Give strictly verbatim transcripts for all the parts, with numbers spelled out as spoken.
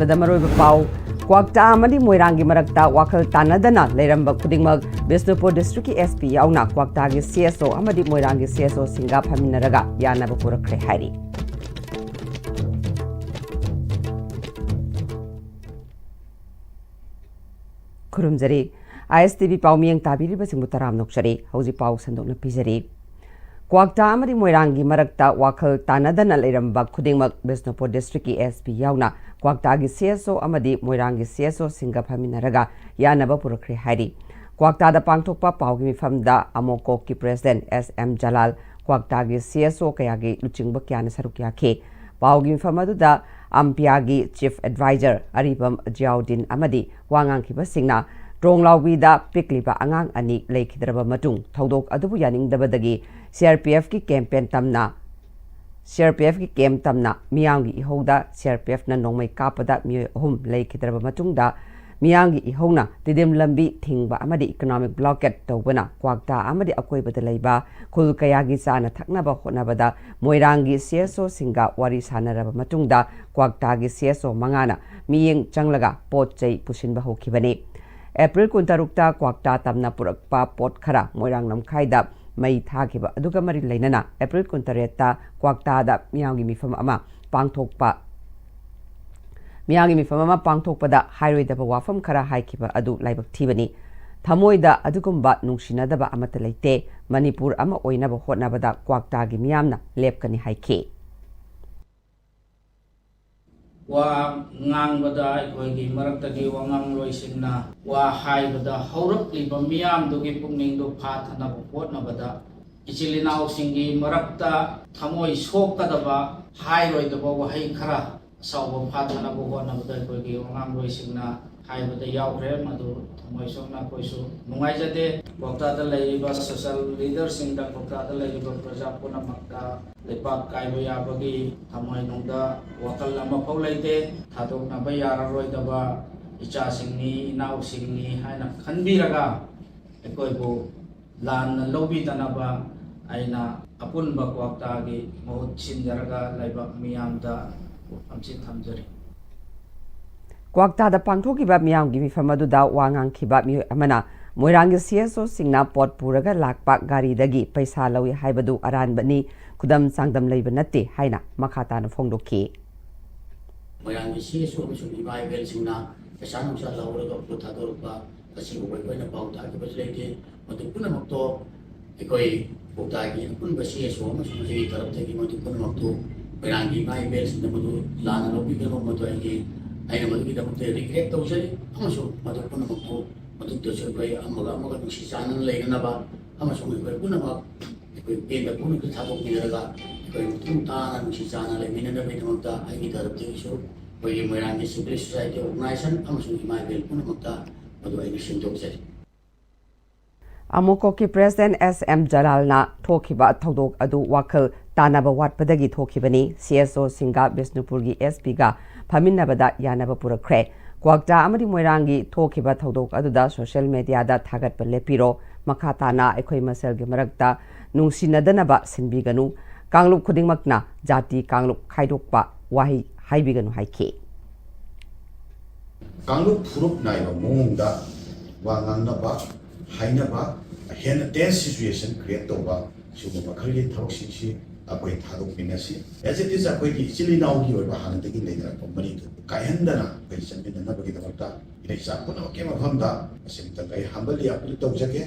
ꯗ ꯃꯔꯨꯑꯣꯏꯕ ꯄꯥꯎ꯫ ꯀ꯭ꯋꯥꯛꯇꯥ ꯑꯃꯗꯤ ꯃꯣꯏꯔꯥꯡꯒꯤ ꯃꯔꯛꯇ ꯋꯥꯈꯜ ꯇꯥꯅꯗꯅ ꯂꯩꯔꯝꯕ ꯈꯨꯗꯤꯡꯃꯛ ꯕꯤꯁꯅꯨꯄꯨꯔ ꯗꯤꯁꯇ꯭ꯔꯤꯛꯀꯤ ꯑꯦꯁ ꯄꯤ ꯌꯥꯎꯅ ꯀ꯭ꯋꯥꯛꯇꯥꯒꯤ ꯁꯤ ꯑꯦꯁ ꯑꯣ ꯑꯃꯗꯤ ꯃꯣꯏꯔꯥꯡꯒꯤ ꯁꯤ ꯑꯦꯁ ꯑꯣꯁꯤꯡꯒ ꯐꯝꯃꯤꯟꯅꯔꯒ ꯌꯥꯅꯕ ꯄꯨꯔꯛꯈ꯭ꯔꯦ ꯍꯥꯏꯔꯤ꯫ ꯈꯨꯔꯨꯝꯖꯔꯤ꯫ ꯑꯥꯏ ꯑꯦꯁ ꯇꯤ ꯚꯤ ꯄꯥꯎ ꯃꯤꯠꯌꯦꯡ ꯇꯥꯕꯤꯔꯤꯕꯁꯤꯡꯕꯨ ꯇꯔꯥꯝꯅ ꯑꯣꯛꯆꯔꯤ꯫ ꯍꯧꯖꯤꯛ ꯄꯥꯎ ꯁꯟꯗꯣꯛꯅ ꯄꯤꯖꯔꯤ꯫ ꯀ꯭ꯋꯥꯛꯇꯥ ꯑꯃꯗꯤ ꯃꯣꯏꯔꯥꯡꯒꯤ ꯃꯔꯛꯇ ꯋꯥꯈꯜ ꯇꯥꯅꯗꯅ ꯂꯩꯔꯝꯕ ꯈꯨꯗꯤꯡꯃꯛ ꯕꯤꯁꯅꯨꯄꯨꯔ ꯗꯤꯁꯇ꯭ꯔꯤꯛꯀꯤ ꯑꯦꯁ ꯄꯤ ꯌꯥꯎꯅ ꯀ꯭ꯋꯥꯛꯇꯥꯒꯤ ꯁꯤ ꯑꯦꯁ ꯑꯣ ꯑꯃꯗꯤ ꯃꯣꯏꯔꯥꯡꯒꯤ ꯁꯤ ꯑꯦꯁ ꯑꯣꯁꯤꯡꯒ ꯐꯝꯃꯤꯟꯅꯔꯒ ꯌꯥꯅꯕ ꯄꯨꯔꯛꯈ꯭ꯔꯦ ꯍꯥꯏꯔꯤ꯫ ꯀ꯭ꯋꯥꯛꯇꯥꯗ ꯄꯥꯡꯊꯣꯛꯄ ꯄꯥꯎꯒꯤ ꯃꯤꯐꯝꯗ ꯑꯃꯣꯀꯣꯛꯀꯤ ꯄ꯭ꯔꯦꯁꯤꯗꯦꯟꯠ ꯑꯦꯁ ꯑꯦꯝ ꯖꯂꯥꯜ, ꯀ꯭ꯋꯥꯛꯇꯥꯒꯤ ꯁꯤ ꯑꯦꯁ ꯑꯣ ꯀꯌꯥꯒꯤ ꯂꯨꯆꯤꯡꯕ ꯀꯌꯥꯅ ꯁꯔꯨꯛ ꯌꯥꯈꯤ꯫ ꯄꯥꯎꯒꯤ ꯃꯤꯐꯝ ꯑꯗꯨꯗ ꯑꯝꯄꯤꯌꯥꯒꯤ ꯆꯤꯐ ꯑꯦꯗꯚꯥꯏꯖꯔ ꯑꯔꯤꯕꯝ ꯖꯤꯌꯥꯎꯗꯤꯟ ꯑꯃꯗꯤ ꯋꯥ ꯉꯥꯡꯈꯤꯕꯁꯤꯡꯅ ꯇ꯭ꯔꯣꯡꯂꯥꯎꯕꯤꯗ ꯄꯤꯛꯂꯤꯕ ꯑꯉꯥꯡ ꯑꯅꯤ ꯂꯩꯈꯤꯗ꯭ꯔꯕ ꯃꯇꯨꯡ ꯊꯧꯗꯣꯛ ꯑꯗꯨꯕꯨ ꯌꯥꯅꯤꯡꯗꯕꯗꯒꯤ ꯁꯤ ꯑꯥꯔ ꯄꯤ ꯑꯦꯐꯀꯤ ꯀꯦꯝꯄꯦꯟ ꯇꯝꯅ, ꯁꯤ ꯑꯥꯔ ꯄꯤ ꯑꯦꯐꯀꯤ ꯀꯦꯝꯞ ꯇꯝꯅ ꯃꯤꯌꯥꯝꯒꯤ ꯏꯍꯧꯗ ꯁꯤ ꯑꯥꯔ ꯄꯤ ꯑꯦꯐꯅ ꯅꯣꯡꯃꯩ ꯀꯥꯞꯄꯗ ꯃꯤꯑꯣꯏ ꯑꯍꯨꯝ ꯂꯩꯈꯤꯗ꯭ꯔꯕ ꯃꯇꯨꯡꯗ ꯃꯤꯌꯥꯝꯒꯤ ꯏꯍꯧꯅ ꯇꯤꯗꯤꯝ ꯂꯝꯕꯤ ꯊꯤꯡꯕ ꯑꯃꯗꯤ ꯏꯀꯣꯅꯣꯃꯤꯛ ꯕ꯭ꯂꯣꯀꯦꯠ ꯇꯧꯕꯅ ꯀ꯭ꯋꯥꯛꯇꯥ ꯑꯃꯗꯤ ꯑꯀꯣꯏꯕꯗ ꯂꯩꯕ ꯈꯨꯜ ꯀꯌꯥꯒꯤ ꯆꯥꯅ ꯊꯛꯅꯕ ꯍꯣꯠꯅꯕꯗ ꯃꯣꯏꯔꯥꯡꯒꯤ ꯁꯤ ꯑꯦꯁ ꯑꯣꯁꯤꯡꯒ ꯋꯥꯔꯤ ꯁꯥꯟꯅꯔꯕ ꯃꯇꯨꯡꯗ ꯀ꯭ꯋꯥꯛꯇꯥꯒꯤ ꯁꯤ ꯑꯦꯁ ꯑꯣ ꯃꯉꯥꯅ ꯃꯤꯠꯌꯦꯡ ꯆꯪꯂꯒ ꯄꯣꯠ ꯆꯩ ꯄꯨꯁꯤꯟꯕ ꯍꯧꯈꯤꯕꯅꯤ꯫ ꯑꯦꯄ꯭ꯔꯤꯜ ꯀꯨꯟꯇꯔꯨꯛꯇ ꯀ꯭ꯋꯥꯛꯇꯥ ꯇꯝꯅ ꯄꯨꯔꯛꯄ ꯄꯣꯠ ꯈꯔ ꯃꯣꯏꯔꯥꯡ ꯂꯝꯈꯥꯏꯗ ꯃꯩ ꯊꯥꯈꯤꯕ ꯑꯗꯨꯒ ꯃꯔꯤ ꯂꯩꯅꯅ ꯑꯦꯄ꯭ꯔꯤꯜ ꯀꯨꯟꯇꯔꯦꯠꯇ ꯀ꯭ꯋꯥꯛꯇꯥꯗ ꯃꯤꯌꯥꯝꯒꯤ ꯃꯤꯐꯝ ꯑꯃ ꯄꯥꯡꯊꯣꯛꯄ, ꯃꯤꯌꯥꯝꯒꯤ ꯃꯤꯐꯝ ꯑꯃ ꯄꯥꯡꯊꯣꯛꯄꯗ ꯍꯥꯏꯔꯣꯏꯗꯕ ꯋꯥꯐꯝ ꯈꯔ ꯍꯥꯏꯈꯤꯕ ꯑꯗꯨ ꯂꯥꯏꯕꯛ ꯊꯤꯕꯅꯤ꯫ ꯊꯃꯣꯏꯗ ꯑꯗꯨꯒꯨꯝꯕ ꯅꯨꯡꯁꯤꯅꯗꯕ ꯑꯃꯠꯇ ꯂꯩꯇꯦ꯫ ꯃꯅꯤꯄꯨꯔ ꯑꯃ ꯑꯣꯏꯅꯕ ꯍꯣꯠꯅꯕꯗ ꯀ꯭ꯋꯥꯛꯇꯥꯒꯤ ꯃꯤꯌꯥꯝꯅ ꯂꯦꯞꯀꯅꯤ ꯍꯥꯏꯈꯤ꯫ ꯋꯥ ꯉꯥꯡꯕꯗ ꯑꯩꯈꯣꯏꯒꯤ ꯃꯔꯛꯇꯒꯤ ꯋꯥꯉꯥꯡꯂꯣꯏꯁꯤꯡꯅ ꯋꯥ ꯍꯥꯏꯕꯗ ꯍꯧꯔꯛꯂꯤꯕ ꯃꯤꯌꯥꯝꯗꯨꯒꯤ ꯄꯨꯛꯅꯤꯡꯗꯨ ꯐꯥꯊꯅꯕ ꯍꯣꯠꯅꯕꯗ ꯏꯆꯤꯜ ꯏꯅꯥꯎꯁꯤꯡꯒꯤ ꯃꯔꯛꯇ ꯊꯃꯣꯏ ꯁꯣꯛꯀꯗꯕ ꯍꯥꯏꯔꯣꯏꯗꯕ ꯋꯥꯍꯩ ꯈꯔ ꯑꯁꯥꯎꯕ ꯐꯥꯊꯅꯕ ꯍꯣꯠꯅꯕꯗ ꯑꯩꯈꯣꯏꯒꯤ ꯋꯥꯉꯥꯡꯂꯣꯏꯁꯤꯡꯅ ꯍꯥꯏꯕꯗ ꯌꯥꯎꯈ꯭ꯔꯦ꯫ ꯃꯗꯨ ꯊꯃꯣꯏ ꯁꯣꯛꯅ ꯑꯩꯈꯣꯏꯁꯨ ꯅꯨꯡꯉꯥꯏꯖꯗꯦ꯫ ꯀ꯭ꯋꯥꯛꯇꯥꯗ ꯂꯩꯔꯤꯕ ꯁꯣꯁꯤꯌꯦꯜ ꯂꯤꯗꯔꯁꯤꯡꯗ, ꯀ꯭ꯋꯥꯛꯇꯥꯗ ꯂꯩꯔꯤꯕ ꯄ꯭ꯔꯖꯥ ꯄꯨꯝꯅꯃꯛꯇ ꯂꯩꯄꯥꯛ ꯀꯥꯏꯕ ꯌꯥꯕꯒꯤ ꯊꯃꯣꯏꯅꯨꯡꯗ ꯋꯥꯈꯜ ꯑꯃꯐꯥꯎ ꯂꯩꯇꯦ꯫ ꯊꯥꯗꯣꯛꯅꯕ ꯌꯥꯔꯔꯣꯏꯗꯕ ꯏꯆꯥꯁꯤꯡꯅꯤ, ꯏꯅꯥꯎꯁꯤꯡꯅꯤ ꯍꯥꯏꯅ ꯈꯟꯕꯤꯔꯒ ꯑꯩꯈꯣꯏꯕꯨ ꯂꯥꯟꯅ ꯂꯧꯕꯤꯗꯅꯕ ꯑꯩꯅ ꯑꯄꯨꯟꯕ ꯀ꯭ꯋꯥꯛꯇꯥꯒꯤ ꯃꯍꯨꯠ ꯁꯤꯟꯖꯔꯒ ꯂꯩꯕꯥꯛ ꯃꯤꯌꯥꯝꯗ ꯋꯥꯐꯝꯁꯤ ꯊꯝꯖꯔꯤ꯫ ꯀ꯭ꯋꯥꯛꯇꯥꯗ ꯄꯥꯡꯊꯣꯛꯈꯤꯕ ꯃꯤꯌꯥꯝꯒꯤ ꯃꯤꯐꯝ ꯑꯗꯨꯗ ꯋꯥ ꯉꯥꯡꯈꯤꯕ ꯃꯤꯑꯣꯏ ꯑꯃꯅ ꯃꯣꯏꯔꯥꯡꯒꯤ ꯁꯤ ꯑꯦꯁ ꯑꯣꯁꯤꯡꯅ ꯄꯣꯠ ꯄꯨꯔꯒ ꯂꯥꯛꯄ ꯒꯥꯔꯤꯗꯒꯤ ꯄꯩꯁꯥ ꯂꯧꯏ ꯍꯥꯏꯕꯗꯨ ꯑꯔꯥꯟꯕꯅꯤ, ꯈꯨꯗꯝ ꯆꯥꯡꯗꯝ ꯂꯩꯕ ꯅꯠꯇꯦ ꯍꯥꯏꯅ ꯃꯈꯥ ꯇꯥꯅ ꯐꯣꯡꯗꯣꯛꯈꯤ꯫ ꯃꯣꯏꯔꯥꯡꯒꯤ ꯁꯤ ꯑꯦꯁ ꯑꯣ ꯑꯃꯁꯨꯡ ꯏꯃꯥ ꯏꯕꯦꯜꯁꯤꯡꯅ ꯄꯩꯁꯥ ꯅꯨꯡꯁꯥ ꯂꯧꯔꯒ ꯄꯣꯠ ꯊꯥꯗꯣꯔꯛꯄ ꯑꯁꯤꯕꯨ ꯑꯩꯈꯣꯏꯅ ꯄꯥꯎ ꯇꯥꯈꯤꯕꯁꯨ ꯂꯩꯇꯦ꯫ ꯃꯗꯨ ꯄꯨꯝꯅꯃꯛꯇꯣ ꯑꯩꯈꯣꯏ ꯀ꯭ꯋꯥꯛꯇꯥꯒꯤ ꯑꯄꯨꯟꯕ ꯁꯤ ꯑꯦꯁ ꯑꯣ ꯑꯃꯁꯨꯡ ꯑꯩꯒꯤ ꯇꯔꯞꯇꯒꯤ ꯃꯗꯨ ꯄꯨꯝꯅꯃꯛꯇꯨ ꯃꯣꯏꯔꯥꯡꯒꯤ ꯏꯃꯥ ꯏꯕꯦꯜꯁꯤꯡꯅ ꯃꯗꯨ ꯂꯥꯟꯅ ꯂꯧꯕꯤꯒꯅꯨ, ꯃꯗꯨ ꯑꯩꯒꯤ, ꯑꯩꯅ ꯃꯗꯨꯒꯤꯗꯃꯛꯇ ꯔꯤꯒ꯭ꯔꯦꯠ ꯇꯧꯖꯔꯤ꯫ ꯑꯃꯁꯨꯡ ꯃꯗꯨ ꯄꯨꯝꯅꯃꯛꯇꯨ ꯃꯇꯨꯡꯗꯁꯨ ꯑꯩꯈꯣꯏ ꯑꯃꯒ ꯑꯃꯒ ꯅꯨꯡꯁꯤ ꯆꯥꯟꯅꯅ ꯂꯩꯅꯅꯕ ꯑꯃꯁꯨꯡ ꯑꯩꯈꯣꯏ ꯄꯨꯝꯅꯃꯛ ꯑꯩꯈꯣꯏ ꯄꯦꯟꯗ ꯄꯨꯛꯅꯤꯡꯗ ꯊꯥꯗꯣꯛꯃꯤꯟꯅꯔꯒ ꯑꯩꯈꯣꯏ ꯃꯇꯨꯡ ꯇꯥꯅ ꯅꯨꯡꯁꯤ ꯆꯥꯟꯅ ꯂꯩꯃꯤꯟꯅꯅꯕꯒꯤꯗꯃꯛꯇ ꯑꯩꯒꯤ ꯇꯔꯞꯇꯒꯤꯁꯨ ꯑꯩꯈꯣꯏꯒꯤ ꯃꯣꯏꯔꯥꯡꯒꯤ ꯁꯤꯚꯤꯜ ꯁꯣꯁꯥꯏꯇꯤ ꯑꯣꯔꯒꯅꯥꯏꯖꯦꯁꯟ ꯑꯃꯁꯨꯡ ꯏꯃꯥ ꯏꯕꯦꯜ ꯄꯨꯝꯅꯃꯛꯇ ꯃꯗꯨ ꯑꯩꯅ ꯁꯦꯝꯗꯣꯛꯆꯔꯤ꯫ ꯑꯃꯨꯀꯣꯛꯀꯤ ꯄ꯭ꯔꯦꯁꯤꯗꯦꯟ ꯑꯦꯁ ꯑꯦꯝ ꯖꯂꯥꯜꯅ ꯊꯣꯛꯈꯤꯕ ꯊꯧꯗꯣꯛ ꯑꯗꯨ ꯋꯥꯈꯜ ꯇꯥꯅꯕ ꯋꯥꯠꯄꯗꯒꯤ ꯊꯣꯛꯈꯤꯕꯅꯤ, ꯁꯤ ꯑꯦꯁ ꯑꯣꯁꯤꯡꯒ ꯕꯤꯁꯅꯨꯄꯨꯔꯒꯤ ꯑꯦꯁ ꯄꯤꯒ ꯐꯝꯃꯤꯟꯅꯕꯗ ꯌꯥꯅꯕ ꯄꯨꯔꯛꯈ꯭ꯔꯦ꯫ ꯀ꯭ꯋꯥꯛꯇꯥ ꯑꯃꯗꯤ ꯃꯣꯏꯔꯥꯡꯒꯤ ꯊꯣꯛꯈꯤꯕ ꯊꯧꯗꯣꯛ ꯑꯗꯨꯗ ꯁꯣꯁꯤꯌꯦꯜ ꯃꯦꯗꯤꯌꯥꯗ ꯊꯥꯒꯠꯄ ꯂꯦꯞꯄꯤꯔꯣ꯫ ꯃꯈꯥ ꯇꯥꯅ ꯑꯩꯈꯣꯏ ꯃꯁꯦꯜꯒꯤ ꯃꯔꯛꯇ ꯅꯨꯡꯁꯤꯅꯗꯅꯕ ꯁꯤꯟꯕꯤꯒꯅꯨ꯫ ꯀꯥꯡꯂꯨꯞ ꯈꯨꯗꯤꯡꯃꯛꯅ ꯖꯥꯇꯤ ꯀꯥꯡꯂꯨꯞ ꯈꯥꯏꯗꯣꯛꯄ ꯋꯥꯍꯩ ꯍꯥꯏꯕꯤꯒꯅꯨ ꯍꯥꯏꯈꯤ꯫ ꯀꯥꯡꯂꯨꯞ ꯐꯨꯔꯨꯞ ꯅꯥꯏꯕ ꯃꯑꯣꯡꯗ ꯋꯥ ꯉꯥꯡꯅꯕ, ꯍꯥꯏꯅꯕ, ꯍꯦꯟꯅ ꯇꯦꯟꯁ ꯁꯤꯆꯨꯋꯦꯁꯟ ꯀ꯭ꯔꯤꯌꯦꯠ ꯇꯧꯕ, ꯁꯤꯒꯨꯝꯕ ꯃꯈꯜꯒꯤ ꯊꯕꯛꯁꯤꯡꯁꯤ ꯑꯩꯈꯣꯏ ꯊꯥꯗꯣꯛꯃꯤꯟꯅꯁꯤ꯫ As it is, ꯑꯩꯈꯣꯏꯒꯤ ꯏꯆꯤꯜ ꯏꯅꯥꯎꯒꯤ ꯑꯣꯏꯕ ꯍꯥꯟꯅꯗꯒꯤ ꯂꯩꯅꯔꯛꯄ ꯃꯔꯤꯗꯨ ꯀꯥꯏꯍꯟꯗꯅ ꯑꯩꯈꯣꯏ ꯆꯠꯃꯤꯟꯅꯅꯕꯒꯤꯗꯃꯛꯇ ꯏꯔꯩꯆꯥ ꯄꯨꯝꯅꯃꯛꯀꯤ ꯃꯐꯝꯗ ꯑꯁꯤꯃꯇꯪ ꯑꯩ humble appeal ꯇꯧꯖꯒꯦ꯫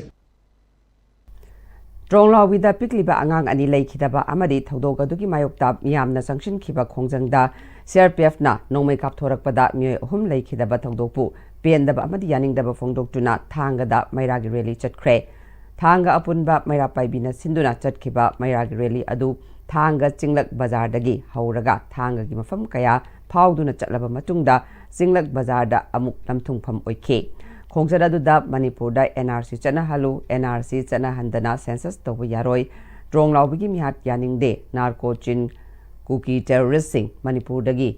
ꯇ꯭ꯔꯣꯡꯂꯥꯎꯕꯤꯗ ꯄꯤꯛꯂꯤꯕ ꯑꯉꯥꯡ ꯑꯅꯤ ꯂꯩꯈꯤꯗꯕ ꯑꯃꯗꯤ ꯊꯧꯗꯣꯛ ꯑꯗꯨꯒꯤ ꯃꯥꯌꯣꯛꯇ ꯃꯤꯌꯥꯝꯅ ꯆꯪꯁꯤꯟꯈꯤꯕ ꯈꯣꯡꯖꯪꯗ ꯁꯤ ꯑꯥꯔ ꯄꯤ ꯑꯦꯐꯅ ꯅꯣꯡꯃꯩ ꯀꯥꯞꯊꯣꯔꯛꯄꯗ ꯃꯤꯑꯣꯏ ꯑꯍꯨꯝ ꯂꯩꯈꯤꯗꯕ ꯊꯧꯗꯣꯛꯄꯨ ꯄꯦꯟꯗꯕ ꯑꯃꯗꯤ ꯌꯥꯅꯤꯡꯗꯕ ꯐꯣꯡꯗꯣꯛꯇꯨꯅ ꯊꯥꯡꯒꯗ ꯃꯩꯔꯥꯒꯤ ꯔꯦꯂꯤ ꯆꯠꯈ꯭ꯔꯦ꯫ ꯊꯥꯡꯒ ꯑꯄꯨꯟꯕ ꯃꯩꯔꯥ ꯄꯥꯏꯕꯤꯅ ꯁꯤꯟꯗꯨꯅ ꯆꯠꯈꯤꯕ ꯃꯩꯔꯥꯒꯤ ꯔꯦꯂꯤ ꯑꯗꯨ ꯊꯥꯡꯒ ꯆꯤꯡꯂꯛ ꯕꯖꯥꯔꯗꯒꯤ ꯍꯧꯔꯒ ꯊꯥꯡꯒꯒꯤ ꯃꯐꯝ ꯀꯌꯥ ꯐꯥꯎꯗꯨꯅ ꯆꯠꯂꯕ ꯃꯇꯨꯡꯗ ꯆꯤꯡꯂꯛ ꯕꯖꯥꯔꯗ ꯑꯃꯨꯛ ꯂꯝꯊꯨꯡꯐꯝ ꯑꯣꯏꯈꯤ꯫ ꯈꯣꯡꯆꯠ ꯑꯗꯨꯗ ꯃꯅꯤꯄꯨꯔꯗ and R C ꯆꯠꯅꯍꯜꯂꯨ, and R C ꯆꯠꯅꯍꯟꯗꯅ census ꯇꯧꯕ ꯌꯥꯔꯣꯏ, ꯇ꯭ꯔꯣꯡꯂꯥꯎꯕꯤꯒꯤ ꯃꯤꯍꯥꯠ ꯌꯥꯅꯤꯡꯗꯦ, ꯅꯥꯔꯀꯣ ꯆꯤꯟ, ꯀꯨꯀꯤ ꯇꯦꯔꯣꯔꯤꯁꯁꯤꯡ ꯃꯅꯤꯄꯨꯔꯗꯒꯤ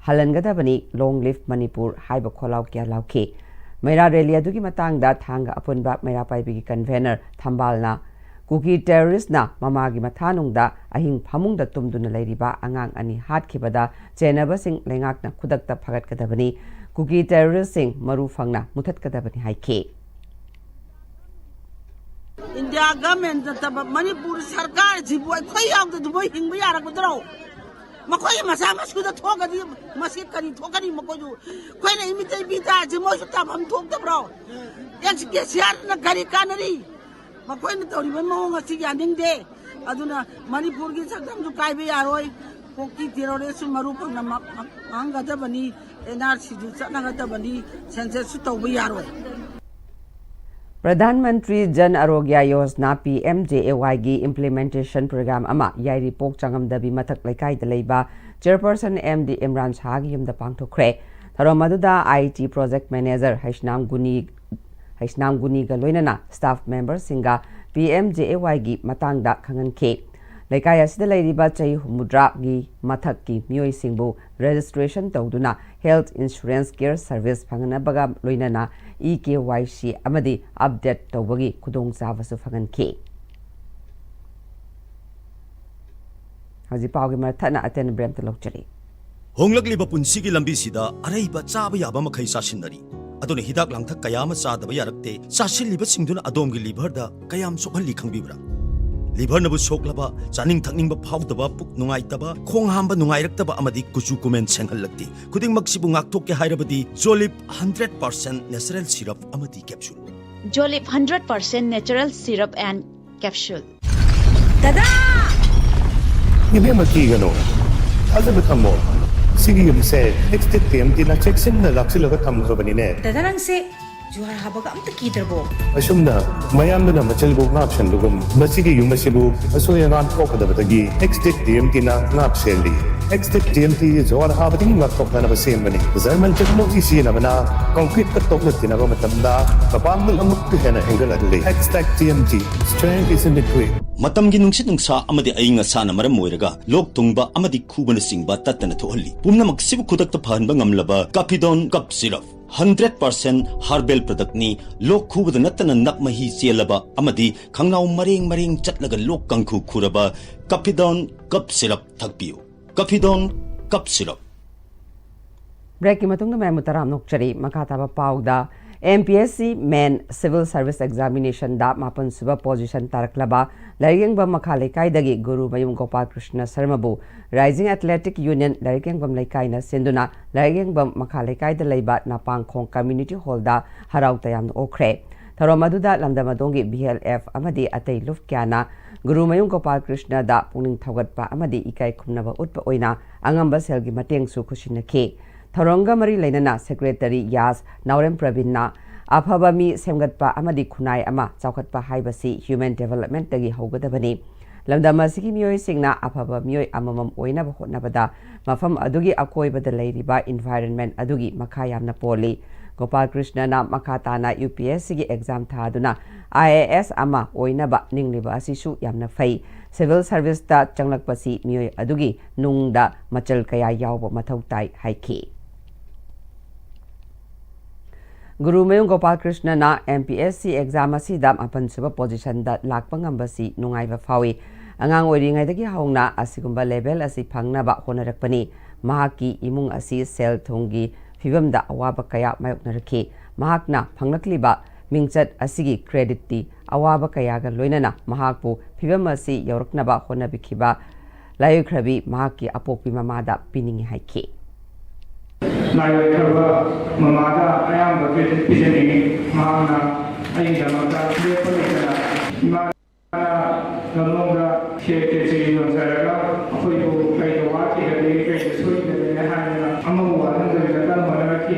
ꯍꯜꯍꯟꯒꯗꯕꯅꯤ, ꯂꯣꯡ ꯂꯤꯚ ꯃꯅꯤꯄꯨꯔ ꯍꯥꯏꯕ ꯈꯣꯜꯂꯥꯎ ꯀꯌꯥ ꯂꯥꯎꯈꯤ꯫ ꯃꯩꯔꯥ ꯔꯦꯂꯤ ꯑꯗꯨꯒꯤ ꯃꯇꯥꯡꯗ ꯊꯥꯡꯒ ꯑꯄꯨꯟꯕ ꯃꯩꯔꯥ ꯄꯥꯏꯕꯤꯒꯤ ꯀꯟꯚꯦꯅꯔ ꯊꯝꯕꯥꯜꯅ ꯀꯨꯀꯤ ꯇꯦꯔꯣꯔꯤꯁꯅ ꯃꯃꯥꯒꯤ ꯃꯊꯥꯅꯨꯡꯗ ꯑꯍꯤꯡ ꯐꯃꯨꯡꯗ ꯇꯨꯝꯗꯨꯅ ꯂꯩꯔꯤꯕ ꯑꯉꯥꯡ ꯑꯅꯤ ꯍꯥꯠꯈꯤꯕꯗ ꯆꯦꯟꯅꯕꯁꯤꯡ ꯂꯩꯉꯥꯛꯅ ꯈꯨꯗꯛꯇ ꯐꯒꯠꯀꯗꯕꯅꯤ꯫ ꯀꯨꯀꯤ ꯇꯦꯔꯣꯔꯤꯁꯁꯤꯡ ꯃꯔꯨ ꯐꯪꯅ ꯃꯨꯊꯠꯀꯗꯕꯅꯤ ꯍꯥꯏꯈꯤ꯫ ꯏꯟꯗꯤꯌꯥ ꯒꯃꯦꯟ ꯅꯠꯇꯕ ꯃꯅꯤꯄꯨꯔ ꯁꯔꯀꯥꯔꯁꯤꯕꯨ ꯑꯩꯈꯣꯏ ꯌꯥꯎꯗꯗꯤ ꯃꯣꯏ ꯍꯤꯡꯕ ꯌꯥꯔꯛꯀꯗ꯭ꯔꯣ? ꯃꯈꯣꯏꯒꯤ ꯃꯆꯥ ꯃꯁꯨꯗ ꯊꯣꯛꯑꯒꯗꯤ ꯃꯁꯤ ꯀꯔꯤ ꯊꯣꯛꯀꯅꯤ? ꯃꯈꯣꯏꯁꯨ ꯑꯩꯈꯣꯏꯅ ꯏꯃꯤꯇꯩ ꯄꯤ ꯇꯥꯔꯁꯤ ꯃꯣꯏꯁꯨ ꯇꯥꯐꯝ ꯊꯣꯛꯇꯕ꯭ꯔꯣ? ꯑꯦꯛꯁ ꯀꯦ ꯁꯤ ꯑꯥꯔꯅ ꯀꯔꯤ ꯀꯥꯟꯅꯔꯤ? ꯃꯈꯣꯏꯅ ꯇꯧꯔꯤꯕ ꯃꯑꯣꯡ ꯑꯁꯤ ꯌꯥꯅꯤꯡꯗꯦ꯫ ꯑꯗꯨꯅ ꯃꯅꯤꯄꯨꯔꯒꯤ ꯁꯛꯇꯝꯁꯨ ꯀꯥꯏꯕ ꯌꯥꯔꯣꯏ꯫ ꯀꯣꯛꯀꯤ ꯇꯦꯔꯣꯔꯤꯁꯁꯨ ꯃꯔꯨ ꯐꯪꯅ ꯃ-, ꯃ-, ꯃꯥꯡꯍꯟꯒꯗꯕꯅꯤ꯫ ꯑꯦꯟ ꯑꯥꯔ ꯁꯤꯁꯨ ꯆꯠꯅꯒꯗꯕꯅꯤ꯫ ꯁꯦꯟꯁꯁꯁꯨ ꯇꯧꯕ ꯌꯥꯔꯣꯏ꯫ Pradhan Mantri Jan ꯑꯔꯣꯒ꯭ꯌ Yojana, P M J ꯑꯦ ꯋꯥꯏꯒꯤ implementation program ꯑꯃ ꯌꯥꯏꯔꯤꯄꯣꯛ ꯆꯥꯉꯝꯗꯕꯤ ꯃꯊꯛ ꯂꯩꯀꯥꯏꯗ ꯂꯩꯕ ꯆꯦꯌꯔꯄꯔꯁꯟ ꯑꯦꯝ ꯗꯤ ꯏꯝꯔꯥꯟ ꯁꯍꯥꯒꯤ ꯌꯨꯝꯗ ꯄꯥꯡꯊꯣꯛꯈ꯭ꯔꯦ꯫ ꯊꯧꯔꯝ ꯑꯗꯨꯗ ꯑꯥꯏ T project manager Heisnam ꯒꯨꯅꯤ, Heisnam ꯒꯨꯅꯤꯒ ꯂꯣꯏꯅꯅ staff memberꯁꯤꯡꯒ ꯄꯤ ꯑꯦꯝ ꯖꯦ ꯑꯦ ꯋꯥꯏꯒꯤ ꯃꯇꯥꯡꯗ ꯈꯪꯍꯟꯈꯤ꯫ ꯂꯩꯀꯥꯏ ꯑꯁꯤꯗ ꯂꯩꯔꯤꯕ ꯆꯍꯤ ꯍꯨꯝꯐꯨꯇꯔꯥꯒꯤ ꯃꯊꯛꯀꯤ ꯃꯤꯑꯣꯏꯁꯤꯡꯕꯨ registration ꯇꯧꯗꯨꯅ health insurance, care service ꯐꯪꯍꯟꯅꯕꯒ ꯂꯣꯏꯅꯅ ꯏ ꯀꯦ ꯋꯥꯏ ꯁꯤ ꯑꯃꯗꯤ update ꯇꯧꯕꯒꯤ ꯈꯨꯗꯣꯡꯆꯥꯕꯁꯨ ꯐꯪꯍꯟꯈꯤ꯫ ꯍꯧꯖꯤꯛ ꯄꯥꯎꯒꯤ ꯃꯔꯛ ꯊꯠꯅ ꯑꯇꯦꯟꯕ break ꯑꯝꯇ ꯂꯧꯖꯔꯤ꯫ ꯍꯣꯡꯂꯛꯂꯤꯕ ꯄꯨꯟꯁꯤꯒꯤ ꯂꯝꯕꯤꯁꯤꯗ ꯑꯔꯩꯕ ꯆꯥꯕ ꯌꯥꯕ ꯃꯈꯩ ꯆꯥꯁꯤꯟꯅꯔꯤ꯫ ꯑꯗꯨꯅ ꯍꯤꯗꯥꯛ ꯂꯥꯡꯊꯛ ꯀꯌꯥ ꯑꯃ ꯆꯥꯗꯕ ꯌꯥꯔꯛꯇꯦ꯫ ꯆꯥꯁꯤꯜꯂꯤꯕꯁꯤꯡꯗꯨꯅ ꯑꯗꯣꯝꯒꯤ liverꯗ ꯀꯌꯥꯝ ꯁꯣꯛꯍꯜꯂꯤ ꯈꯪꯕꯤꯕ꯭ꯔꯥ? Liverꯅꯕꯨ ꯁꯣꯛꯂꯕ, ꯆꯥꯅꯤꯡ ꯊꯛꯅꯤꯡꯕ ꯐꯥꯎꯗꯕ, ꯄꯨꯛ ꯅꯨꯡꯉꯥꯏꯇꯕ, ꯈꯣꯡ ꯍꯥꯝꯕ ꯅꯨꯡꯉꯥꯏꯔꯛꯇꯕ ꯑꯃꯗꯤ ꯀꯨꯆꯨ ꯀꯨꯃꯦꯟ ꯁꯦꯡꯍꯜꯂꯛꯇꯦ꯫ ꯈꯨꯗꯤꯡꯃꯛꯁꯤꯕꯨ ꯉꯥꯛꯊꯣꯛꯀꯦ ꯍꯥꯏꯔꯕꯗꯤ Jolib hundred percent natural syrup ꯑꯃꯗꯤ capsule꯫ Jolib hundred percent natural syrup and capsule. ꯗꯗꯥ! ꯏꯕꯦꯝꯃ, ꯀꯤꯒꯅꯨ꯫ ꯊꯥꯖꯕ ꯊꯝꯃꯣ꯫ ꯁꯤꯒꯤ ꯌꯨꯝꯁꯦ ꯑꯦꯛꯁꯇꯦꯛ ꯇꯤ ꯑꯦꯝ ꯇꯤꯅ ꯆꯦꯛꯁꯤꯟꯅ ꯂꯥꯛꯁꯤꯜꯂꯒ ꯊꯝꯈ꯭ꯔꯕꯅꯤꯅꯦ꯫ ꯗꯗꯥ, ꯅꯪꯁꯦ ꯖꯨꯍꯥꯔ ꯍꯥꯕꯒ ꯑꯝꯇ ꯀꯤꯗ꯭ꯔꯕꯣ? ꯑꯁꯨꯝꯅ ꯃꯌꯥꯝꯗꯨꯅ ꯃꯆꯤꯜꯕꯨ ꯉꯥꯛ ꯁꯦꯟꯕꯒꯨꯝ, ꯃꯁꯤꯒꯤ ꯌꯨꯝ ꯑꯁꯤꯕꯨ ꯑꯁꯣꯏ ꯑꯉꯥꯝ ꯊꯣꯛꯀꯗꯕꯗꯒꯤ ꯑꯦꯛꯁꯇꯦꯛ ꯇꯤ ꯑꯦꯝ ꯇꯤꯅ ꯉꯥꯛ ꯁꯦꯜꯂꯤ꯫ ꯑꯦꯛꯁꯇꯦꯛ ꯇꯤ ꯑꯦꯝ ꯇꯤ ꯖꯨꯍꯥꯔ ꯍꯥꯕꯗꯒꯤ ꯉꯥꯛꯊꯣꯛꯅꯅꯕ ꯁꯦꯝꯕꯅꯤ꯫ ꯖꯔꯃꯟ technology ꯁꯤꯖꯤꯟꯅꯕꯅ concreteꯀ ꯇꯣꯛꯅ ꯇꯤꯟꯅꯕ ꯃꯇꯝꯗ ꯃꯄꯥꯡꯒꯜ ꯑꯃꯨꯛꯀ ꯍꯦꯟꯅ ꯍꯦꯟꯒꯠꯍꯜꯂꯤ꯫ ꯑꯦꯛꯁꯇꯦꯛ T M T, strength is in the grit꯫ ꯃꯇꯝꯒꯤ ꯅꯨꯡꯁꯤꯠ ꯅꯨꯡꯁꯥ ꯑꯃꯗꯤ ꯑꯏꯪ ꯑꯁꯥꯅ ꯃꯔꯝ ꯑꯣꯏꯔꯒ ꯂꯣꯛ ꯊꯨꯡꯕ ꯑꯃꯗꯤ ꯈꯨꯕꯅꯆꯤꯡꯕ ꯇꯠꯇꯅ ꯊꯣꯛꯍꯜꯂꯤ꯫ ꯄꯨꯝꯅꯃꯛꯁꯤꯕꯨ ꯈꯨꯗꯛꯇ ꯐꯍꯟꯕ ꯉꯝꯂꯕ Cappidone Cough Syrup, hundred percent herbal productꯅꯤ꯫ ꯂꯣꯛ ꯈꯨꯕꯗ ꯅꯠꯇꯅ ꯅꯞ ꯃꯍꯤ ꯆꯦꯜꯂꯕ ꯑꯃꯗꯤ ꯈꯪꯅꯥꯎ ꯃꯔꯦꯡ ꯃꯔꯦꯡ ꯆꯠꯂꯒ ꯂꯣꯛ ꯀꯥꯡꯈꯨ ꯈꯨꯔꯕ Cappidone Cough Syrup ꯊꯛꯄꯤꯌꯨ꯫ Cappidone Cough Syrup꯫ ꯕ꯭ꯔꯦꯛꯀꯤ ꯃꯇꯨꯡꯗ ꯃꯌꯥꯝꯕꯨ ꯇꯔꯥꯝꯅ ꯑꯣꯛꯆꯔꯤ꯫ ꯃꯈꯥ ꯇꯥꯕ ꯄꯥꯎꯗ, M P S C Main Civil Service Examination ꯗ ꯃꯥꯄꯟ ꯁꯨꯕ position ꯇꯥꯔꯛꯂꯕ ꯂꯥꯏꯔꯤꯛ ꯌꯦꯡꯕꯝ ꯃꯈꯥ ꯂꯩꯀꯥꯏꯗꯒꯤ Gurumayum Gopal Krishna ꯁꯔꯃꯕꯨ Rising Athletic Union ꯂꯥꯏꯔꯤꯛ ꯌꯦꯡꯕꯝ ꯂꯩꯀꯥꯏꯅ ꯁꯤꯟꯗꯨꯅ ꯂꯥꯏꯔꯤꯛ ꯌꯦꯡꯕꯝ ꯃꯈꯥ ꯂꯩꯀꯥꯏꯗ ꯂꯩꯕ ꯅꯄꯥꯡꯈꯣꯡ Community Hall ꯗ ꯍꯔꯥꯎ ꯇꯌꯥꯝꯅ ꯑꯣꯛꯈ꯭ꯔꯦ꯫ ꯊꯧꯔꯝ ꯑꯗꯨꯗ ꯂꯝꯗꯝ ꯑꯗꯣꯝꯒꯤ B L F ꯑꯃꯗꯤ ꯑꯇꯩ ꯂꯨꯞ ꯀꯌꯥꯅ ꯒꯨꯔꯨꯃꯌꯨꯝ ꯒꯣꯄꯥꯜ ꯀ꯭ꯔꯤꯁꯅꯗ ꯄꯨꯛꯅꯤꯡ ꯊꯧꯒꯠꯄ ꯑꯃꯗꯤ ꯏꯀꯥꯏ ꯈꯨꯝꯅꯕ ꯎꯠꯄ ꯑꯣꯏꯅ ꯑꯉꯝꯕ ꯁꯦꯜꯒꯤ ꯃꯇꯦꯡꯁꯨ ꯈꯨꯠꯁꯤꯟꯅꯈꯤ꯫ ꯊꯧꯔꯝꯒ ꯃꯔꯤ ꯂꯩꯅꯅ Secretary ꯌꯥꯁ ꯅꯥꯎꯔꯦꯝ ꯄ꯭ꯔꯕꯤꯟꯅ ꯑꯐꯕ ꯃꯤ ꯁꯦꯝꯒꯠꯄ ꯑꯃꯗꯤ ꯈꯨꯟꯅꯥꯏ ꯑꯃ ꯆꯥꯎꯈꯠꯄ ꯍꯥꯏꯕꯁꯤ human development ꯇꯒꯤ ꯍꯧꯒꯗꯕꯅꯤ꯫ ꯂꯝꯗꯝ ꯑꯁꯤꯒꯤ ꯃꯤꯑꯣꯏꯁꯤꯡꯅ ꯑꯐꯕ ꯃꯤꯑꯣꯏ ꯑꯃꯃꯝ ꯑꯣꯏꯅꯕ ꯍꯣꯠꯅꯕꯗ ꯃꯐꯝ ꯑꯗꯨꯒꯤ ꯑꯀꯣꯏꯕꯗ ꯂꯩꯔꯤꯕ environment ꯑꯗꯨꯒꯤ ꯃꯈꯥ ꯌꯥꯝꯅ ꯄꯣꯜꯂꯤ꯫ ꯒꯣꯄꯥꯜ ꯀ꯭ꯔꯤꯁꯅꯅ ꯃꯈꯥ ꯇꯥꯅ U P S C ꯒꯤ exam ꯊꯥꯗꯨꯅ I A S ꯑꯃ ꯑꯣꯏꯅꯕ ꯅꯤꯡꯂꯤꯕ ꯑꯁꯤꯁꯨ ꯌꯥꯝꯅ ꯐꯩ꯫ Civil service ꯇ ꯆꯪꯂꯛꯄꯁꯤ ꯃꯤꯑꯣꯏ ꯑꯗꯨꯒꯤ ꯅꯨꯡꯗ ꯃꯆꯜ ꯀꯌꯥ ꯌꯥꯎꯕ ꯃꯊꯧ ꯇꯥꯏ ꯍꯥꯏꯈꯤ꯫ Gurumayum Gopal ꯀ꯭ꯔꯤꯁꯅꯅ M P S C exam ꯑꯁꯤꯗ ꯃꯥꯄꯟ ꯁꯨꯕ position ꯗ ꯂꯥꯛꯄ ꯉꯝꯕꯁꯤ ꯅꯨꯡꯉꯥꯏꯕ ꯐꯥꯎꯏ꯫ ꯑꯉꯥꯡ ꯑꯣꯏꯔꯤꯉꯩꯗꯒꯤ ꯍꯧꯅ ꯑꯁꯤꯒꯨꯝꯕ level ꯑꯁꯤ ꯐꯪꯅꯕ ꯍꯣꯠꯅꯔꯛꯄꯅꯤ꯫ ꯃꯍꯥꯛꯀꯤ ꯏꯃꯨꯡ ꯑꯁꯤ ꯁꯦꯜ ꯊꯨꯝꯒꯤ ꯐꯤꯕꯝꯗ ꯑꯋꯥꯕ ꯀꯌꯥ ꯃꯥꯌꯣꯛꯅꯔꯛꯈꯤ꯫ ꯃꯍꯥꯛꯅ ꯐꯪꯂꯛꯂꯤꯕ ꯃꯤꯡꯆꯠ ꯑꯁꯤꯒꯤ credit ꯇꯤ ꯑꯋꯥꯕ ꯀꯌꯥꯒ ꯂꯣꯏꯅꯅ ꯃꯍꯥꯛꯄꯨ ꯐꯤꯕꯝ ꯑꯁꯤ ꯌꯧꯔꯛꯅꯕ ꯍꯣꯠꯅꯕꯤꯈꯤꯕ ꯂꯥꯏꯑꯣꯏꯈ꯭ꯔꯕꯤ ꯃꯍꯥꯛꯀꯤ ꯑꯄꯣꯛꯄꯤ ꯃꯃꯥꯗ ꯄꯤꯅꯤꯡꯏ ꯍꯥꯏꯈꯤ꯫ ꯂꯥꯏꯑꯣꯏꯈ꯭ꯔꯕ ꯃꯃꯥꯗ ꯑꯌꯥꯝꯕ credit ꯄꯤꯖꯅꯤꯡꯏ꯫ ꯃꯍꯥꯛꯅ ꯑꯩꯒꯤꯗꯃꯛꯇ ꯂꯦꯞꯄ ꯂꯩꯇꯅ ꯏꯃꯥꯅ ꯂꯝꯂꯣꯡꯗ ꯁꯦ ꯀꯦꯖꯤ ꯌꯣꯟꯖꯔꯒ ꯑꯩꯈꯣꯏꯕꯨ ꯀꯩꯗ ꯋꯥꯠꯈꯤꯒꯅꯤ, ꯀꯩꯗ ꯁꯣꯏꯈꯤꯒꯅꯤ ꯍꯥꯏꯗꯅ ꯑꯃꯕꯨ ꯋꯥꯍꯟꯗꯕꯤꯗ ꯀꯟꯅ ꯍꯣꯠꯅꯔꯛꯈꯤ꯫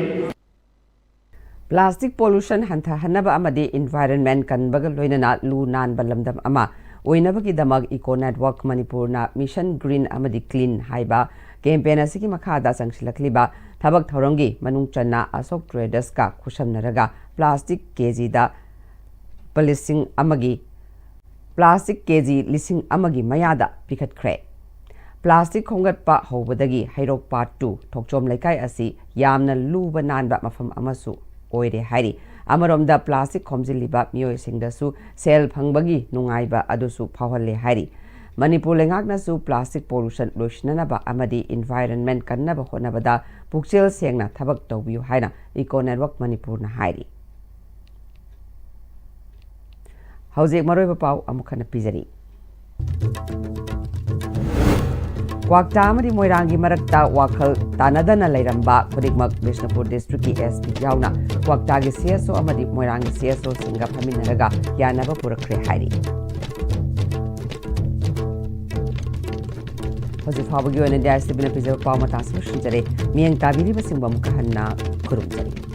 Plastic pollution ꯍꯟꯊꯍꯟꯅꯕ ꯑꯃꯗꯤ environment ꯀꯟꯕꯒ ꯂꯣꯏꯅꯅ ꯂꯨ ꯅꯥꯟꯕ ꯂꯝꯗꯝ ꯑꯃ ꯑꯣꯏꯅꯕꯒꯤꯗꯃꯛ Eco Network ꯃꯅꯤꯄꯨꯔꯅ Mission Green ꯑꯃꯗꯤ Clean ꯍꯥꯏꯕ campaign ꯑꯁꯤꯒꯤ ꯃꯈꯥꯗ ꯆꯪꯁꯤꯜꯂꯛꯂꯤꯕ ꯊꯕꯛ ꯊꯧꯔꯝꯒꯤ ꯃꯅꯨꯡ ꯆꯟꯅ ꯑꯁꯣꯛ ꯇ꯭ꯔꯦꯗꯔꯁꯀ ꯈꯨꯠꯁꯝꯅꯔꯒ plastic ꯀꯦꯖꯤꯗ ꯂꯨꯄꯥ ꯂꯤꯁꯤꯡ ꯑꯃꯒꯤ plastic ꯀꯦꯖꯤ ꯂꯤꯁꯤꯡ ꯑꯃꯒꯤ ꯃꯌꯥꯗ ꯄꯤꯈꯠꯈ꯭ꯔꯦ꯫ Plastic ꯈꯣꯝꯒꯠꯄ ꯍꯧꯕꯗꯒꯤ ꯍꯩꯔꯣꯛ Part two ꯊꯣꯛꯆꯣꯝ ꯂꯩꯀꯥꯏ ꯑꯁꯤ ꯌꯥꯝꯅ ꯂꯨꯕ ꯅꯥꯟꯕ ꯃꯐꯝ ꯑꯃꯁꯨ ꯑꯣꯏꯔꯦ ꯍꯥꯏꯔꯤ꯫ ꯑꯃꯔꯣꯝꯗ plastic ꯈꯣꯝꯖꯤꯜꯂꯤꯕ ꯃꯤꯑꯣꯏꯁꯤꯡꯗꯁꯨ ꯁꯦꯜ ꯐꯪꯕꯒꯤ ꯅꯨꯡꯉꯥꯏꯕ ꯑꯗꯨꯁꯨ ꯐꯥꯎꯍꯜꯂꯦ ꯍꯥꯏꯔꯤ꯫ ꯃꯅꯤꯄꯨꯔ ꯂꯩꯉꯥꯛꯅꯁꯨ plastic pollution ꯂꯣꯏꯁꯤꯟꯅꯅꯕ ꯑꯃꯗꯤ environment ꯀꯟꯅꯕ ꯍꯣꯠꯅꯕꯗ ꯄꯨꯛꯆꯦꯜ ꯁꯦꯡꯅ ꯊꯕꯛ ꯇꯧꯕꯤꯌꯨ ꯍꯥꯏꯅ Eco Network ꯃꯅꯤꯄꯨꯔꯅ ꯍꯥꯏꯔꯤ꯫ ꯍꯧꯖꯤꯛ ꯃꯔꯨꯑꯣꯏꯕ ꯄꯥꯎ ꯑꯃꯨꯛ ꯍꯟꯅ ꯄꯤꯖꯔꯤ꯫ ꯀ꯭ꯋꯥꯛꯇꯥ ꯑꯃꯗꯤ ꯃꯣꯏꯔꯥꯡꯒꯤ ꯃꯔꯛꯇ ꯋꯥꯈꯜ ꯇꯥꯅꯗꯅ ꯂꯩꯔꯝꯕ ꯈꯨꯗꯤꯡꯃꯛ ꯕꯤꯁꯅꯨꯄꯨꯔ district ꯀꯤ S P ꯌꯥꯎꯅ ꯀ꯭ꯋꯥꯛꯇꯥꯒꯤ C S O ꯑꯃꯗꯤ ꯃꯣꯏꯔꯥꯡꯒꯤ C S O ꯁꯤꯡꯒ ꯐꯝꯃꯤꯟꯅꯔꯒ ꯌꯥꯅꯕ ꯄꯨꯔꯛꯈ꯭ꯔꯦ ꯍꯥꯏꯔꯤ꯫ ꯍꯧꯖꯤꯛ ꯐꯥꯎꯕꯒꯤ ꯑꯣꯏꯅꯗꯤ I S T V ꯅ ꯄꯤꯖꯕ ꯄꯥꯎ ꯃꯇꯥꯡꯁꯤ ꯂꯣꯏꯁꯤꯟꯖꯔꯦ꯫ ꯃꯤꯠꯌꯦꯡ ꯇꯥꯕꯤꯔꯤꯕꯁꯤꯡꯕꯨ ꯑꯃꯨꯛꯀ ꯍꯟꯅ ꯈꯨꯔꯨꯝꯖꯔꯤ꯫